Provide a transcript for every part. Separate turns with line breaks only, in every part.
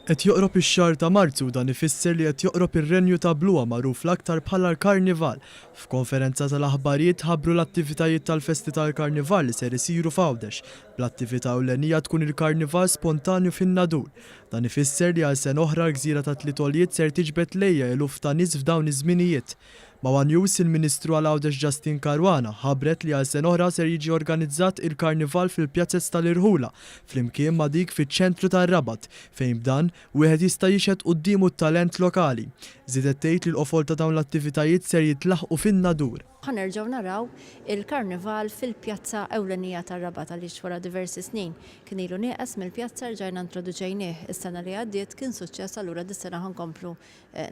Qed joqrob ix-xahar ta' Marzu u dan ifisser li qed joqrob ir-Renju ta' Bluha magħruf l-aktar bħala l-Karnival. F'konferenza tal-aħbarijiet tħabbru l-attivitajiet tal-festi tal-Karnival li ser isiru f'Għawdex, bl-attività ewlenija tkun il-Karnival spontanju fin-Nadur. Dan ifisser li għal sena oħra l-gżira tat-Tliet Għoljiet ser tiġbed lejha eluf ta' nies f'dawn iż-żminijiet. Ma' one News, il-Ministru għal Għawdex Justyne Caruana ħabbret li għal sena oħra ser jiġi organizzat il-Karnival fil-pjazez tal-irħula flimkien ma' dik fiċ-ċentru tar-Rabat fejn b'dan wieħed jista' jixhed quddiemu t-talent lokali. Żiedet tgħid li l-qofol ta' dawn l-attivitajiet ser jitlaħqu fin-Nadur.
Ħa nerġgħu naraw il-Karnival fil-pjazza ewlenija tar-Rabat għaliex wara diversi snin kien ilu nieqes mill-pjazza rġajna introduċejnih is-sena li għaddiet kien suċċess allura dis-sena ħa nkomplu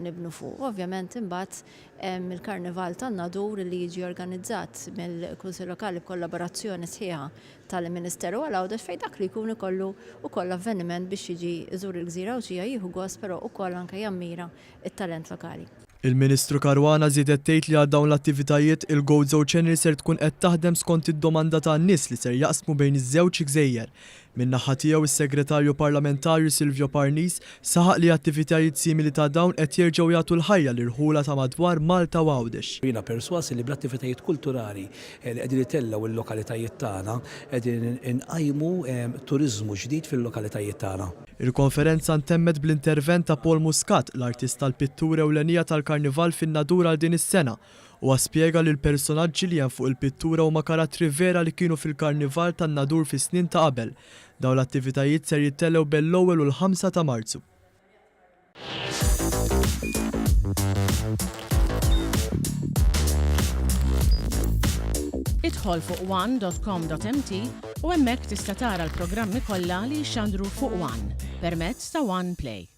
nibnu fuq. Ovvjament imbagħad hemm il-Karnival tan-Nadur li jiġi organizzat mill-Kunsill Lokali b'kollaborazzjoni sħiħa tal-Ministeru għal Għawdex fejn dak li jkun ikollu wkoll avveniment biex jiġi jżur il-gżira Għawdxija jieħu gost però wkoll anke jammira t-talent lokali.
Il-Ministru Caruana żiedet tgħid li għal dawn l-attivitajiet, il-Gozo Channel ser tkun qed taħdem skont id-domanda tan-nies li ser jaqsmu bejn iż-żewġ gżejjer. Min-naħa tiegħu is-Segretarju Parlamentarju Silvio Parnis saħaq li attivitajiet simili ta' dawn qed jerġgħu jagħtu l-ħajja l-irħula ta' madwar Malta u Għawdex.
Jiena persważ li bl-attivitajiet kulturali li qegħdin itellgħu l-lokalitajiet tagħna qegħdin inqajmu turiżmu ġdid fil-lokalitajiet tagħna.
Il-konferenza ntemmet bl-intervent ta' Paul Muscat, l-artist tal-pittura ewlenija tal-Karnival fin-Nadur għal din is-sena. Huwa spjega li l-personaġġi li hemm fuq il-pittura huma karattri vera li kienu fil-Karnival tan-Nadur fis-snin ta' qabel. Dawn l-attivitajiet ser jittellgħu bejn l-ewwel u l-ħamsa ta' Marzu.
Idħol fuq one dot com dot mt u hemmhekk tista' tara l-programmi kollha li jixxandru fuq one permezz ta' One Play.